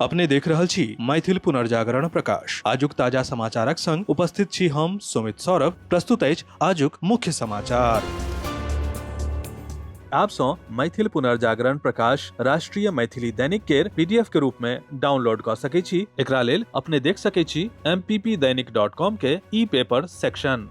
अपने देख रहल छी मैथिल पुनर्जागरण प्रकाश। आजुक ताजा समाचारक संग उपस्थित छी हम सुमित सौरभ। प्रस्तुत अछि आजुक मुख्य समाचार। आप सँ मैथिल पुनर्जागरण प्रकाश राष्ट्रीय मैथिली दैनिक केर पीडीएफ के रूप में डाउनलोड कऽ सकै छी। एकरा लेल अपने देख सकै छी mppdainik.com के ई पेपर सेक्शन।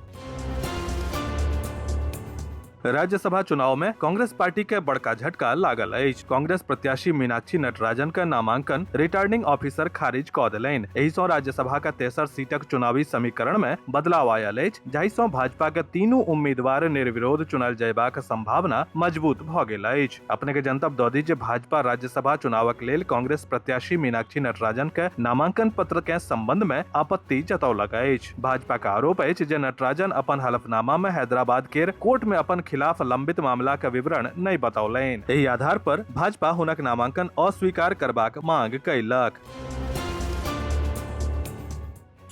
राज्यसभा चुनाव में कांग्रेस पार्टी के बड़का झटका लागल अछि। कांग्रेस प्रत्याशी मीनाक्षी नटराजन के नामांकन रिटर्निंग ऑफिसर खारिज कऽ देलनि। एहि सं राज्यसभा के तेसर सीटक चुनावी समीकरण में बदलाव आयल अछि, जाहि सं भाजपा के तीनू उम्मीदवार निर्विरोध चुनल जयबाक संभावना मजबूत भऽ गेल अछि। अपने के जनतब दऽ दी जे भाजपा राज्यसभा चुनावक लेल कांग्रेस प्रत्याशी मीनाक्षी नटराजन के नामांकन पत्र के संबंध में आपत्ति जतौलक अछि। भाजपा के आरोप अछि जे नटराजन अपन हलफनामा में हैदराबाद केर कोर्ट में अपन खिलाफ लंबित मामला के विवरण नहि बतौलनि। एहि आधार पर भाजपा हुनक नामांकन अस्वीकार करबाक मांग कयलक।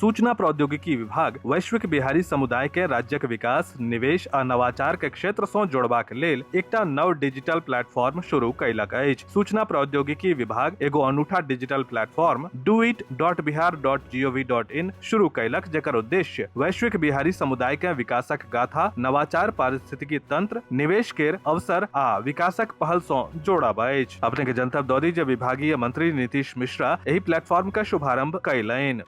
सूचना प्रौद्योगिकी विभाग वैश्विक बिहारी समुदाय के राज्यक विकास, निवेश आ नवाचार के क्षेत्र सं जोड़बाक लेल एकटा नव डिजिटल प्लेटफॉर्म शुरू कयलक अछि। सूचना प्रौद्योगिकी विभाग एगो अनूठा digital platform do it dot Bihar dot G O V dot in शुरू कयलक, जकर उद्देश्य वैश्विक बिहारी समुदाय के विकासक गाथा, नवाचार, पारिस्थितिकी तंत्र, निवेश केर अवसर आ विकासक पहल सं जोड़ब अछि। अपने के जनतब दऽ दी जे विभागीय मंत्री नीतीश मिश्रा एहि प्लेटफॉर्म के शुभारंभ कयलनि।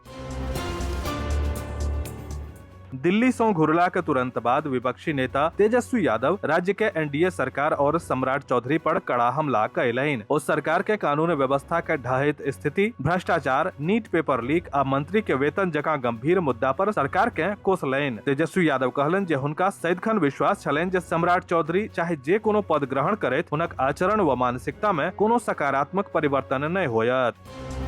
दिल्ली सं घुरला के तुरंत बाद विपक्षी नेता तेजस्वी यादव राज्य के एनडीए सरकार और सम्राट चौधरी पर कड़ा हमला कयलनि। ओ सरकार के कानून व्यवस्था के ढहैत स्थिति, भ्रष्टाचार, नीट पेपर लीक आ मंत्री के वेतन जकां गंभीर मुद्दा पर सरकार के कोसलनि। तेजस्वी यादव कहलनि जे हुनका सदिखन विश्वास छलनि जे सम्राट चौधरी चाहे जे कोनो पद ग्रहण करथि, हुनक आचरण व मानसिकता में कोनो सकारात्मक परिवर्तन नहि होयत।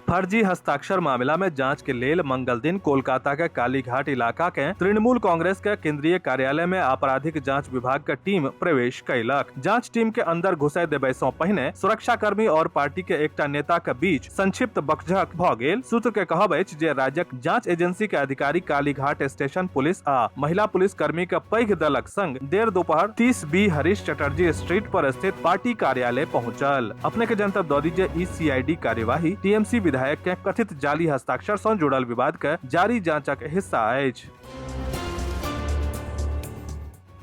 फर्जी हस्ताक्षर मामला में जांच के लेल मंगल दिन कोलकाता के कालीघाट इलाका के तृणमूल कांग्रेस के केंद्रीय कार्यालय में आपराधिक जांच विभाग के टीम प्रवेश कैलक। जांच टीम के अंदर घुसै देबय सं पहिने सुरक्षाकर्मी और पार्टी के एकटा नेता के बीच संक्षिप्त बकझक भ गेल। सूत्र के कहब अछि जे राज्यक जांच एजेंसी के अधिकारी कालीघाट स्टेशन पुलिस आ महिला पुलिस कर्मी के पैघ दलक संग देर दोपहर 30 बी हरीश चटर्जी स्ट्रीट पर स्थित पार्टी कार्यालय पहुंचल। अपने के जनतब दऽ दी जे ई सीआईडी कार्यवाही टीएमसी विधायक के कथित जाली हस्ताक्षर सं जुड़ल विवाद के जारी जांचक हिस्सा अछि।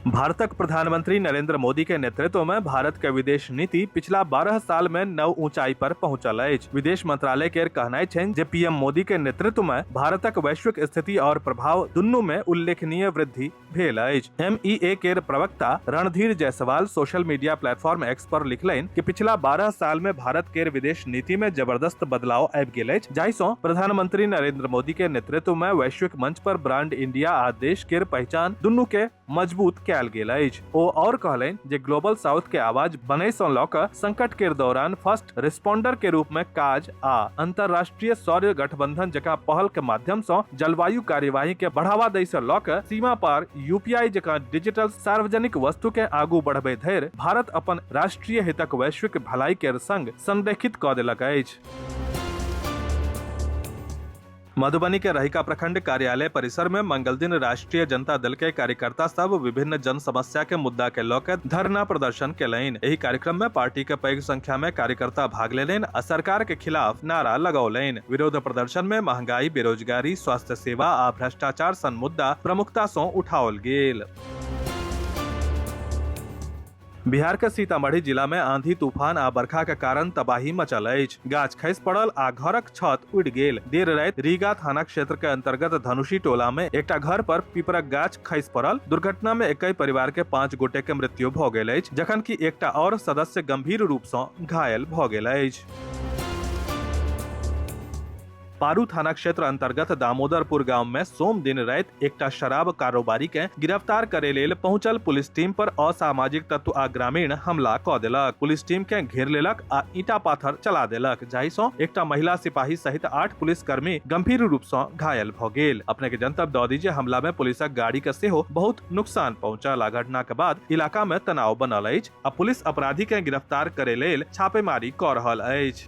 भारतक प्रधानमंत्री नरेंद्र मोदी के नेतृत्व में भारत के विदेश नीति पिछला 12 साल में नव ऊंचाई पर पहुंचल अछि। विदेश मंत्रालय के कहनाइ छनि जे पीएम मोदी के नेतृत्व में भारतक वैश्विक स्थिति और प्रभाव दुनू में उल्लेखनीय वृद्धि भेल अछि। एमईए केर प्रवक्ता Randhir Jaiswal social media platform X पर लिखलनि कि पिछला 12 साल में भारत केर विदेश नीति में जबरदस्त बदलाव आबि गेल अछि, जाहि सं प्रधानमंत्री नरेंद्र मोदी के नेतृत्व में वैश्विक मंच पर ब्रांड इंडिया आ देश केर पहचान दुनू के मजबूत कयल गेल अछि। ओ और कहलनि जे ग्लोबल साउथ के आवाज बनय सं लऽ कऽ संकट केर दौरान फर्स्ट रिस्पॉन्डर के रूप में काज आ अंतर्राष्ट्रीय सौर गठबंधन जकां पहल के माध्यम सं जलवायु कार्यवाही के बढ़ावा दै सं लऽ कऽ सीमा पार यूपीआई जकां डिजिटल सार्वजनिक वस्तु के आगू बढ़बै धरि भारत अपन राष्ट्रीय हितक वैश्विक भलाई केर संग संरेखित कऽ देलक अछि। मधुबनी के रहिका प्रखंड कार्यालय परिसर में मंगल दिन राष्ट्रीय जनता दल के कार्यकर्ता सब विभिन्न जन समस्या के मुद्दा के लऽ के धरना प्रदर्शन केलनि। एहि कार्यक्रम में पार्टी के पैघ संख्या में कार्यकर्ता भाग लेलनि आ सरकार के खिलाफ नारा लगौलनि। विरोध प्रदर्शन में महंगाई, बेरोजगारी, स्वास्थ्य सेवा आ भ्रष्टाचार सन मुद्दा प्रमुखता सं उठाओल गेल। बिहार के सीतामढ़ी जिला में आंधी, तूफान आ बरखा के कारण तबाही मचल अछि। गाछ खसि पड़ल आ घरक छत उड़ि गेल। देर राति रीगा थाना क्षेत्र के अंतर्गत धनुषी टोला में एकटा घर पर पीपरक गाछ खसि पड़ल। दुर्घटना में एकहि परिवार के 5 गोटे के मृत्यु भ गेल अछि, जखन कि एकटा और सदस्य गंभीर रूप सं घायल भ गेल अछि। पारू थाना क्षेत्र अंतर्गत दामोदरपुर गांव में सोम दिन राति एकटा शराब कारोबारी के गिरफ्तार करे लेल पहुंचल पुलिस टीम पर असामाजिक तत्व आ ग्रामीण हमला क देलक। पुलिस टीम के घेर लेलक आ ईंटा पाथर चला देलक, जाहि सं एकटा महिला सिपाही सहित 8 पुलिसकर्मी गंभीर रूप सं घायल भ गेल। अपने के जनतब द दी जे हमला में पुलिसक गाड़ी के सेहो बहुत नुकसान पहुंचल आ घटना के बाद इलाका में तनाव बनल अछि आ पुलिस अपराधी के गिरफ्तार करे लेल छापेमारी क रहल अछि।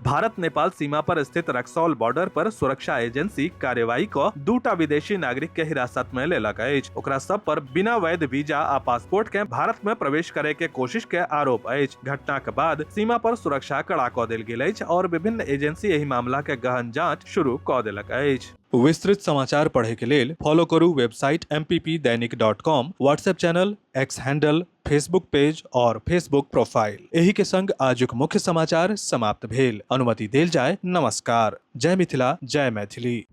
भारत नेपाल सीमा पर स्थित रक्सौल बॉर्डर पर सुरक्षा एजेंसी कार्रवाई क दूटा विदेशी नागरिक के हिरासत में लेलक अछि। ओकरा सब पर बिना वैध वीजा आ पासपोर्ट के भारत में प्रवेश करे के कोशिश के आरोप अछि। घटना के बाद सीमा पर सुरक्षा कड़ा क देल गेल अछि और विभिन्न एजेंसी एहि मामला के गहन जांच शुरू क देलक अछि। विस्तृत समाचार पढ़े के लेल फॉलो करू website mppdainik.com, WhatsApp channel, X handle, Facebook page और फेसबुक प्रोफाइल। एही के संग आजुक मुख्य समाचार समाप्त भेल। अनुमति देल जाय। नमस्कार। जय मिथिला, जय मैथिली।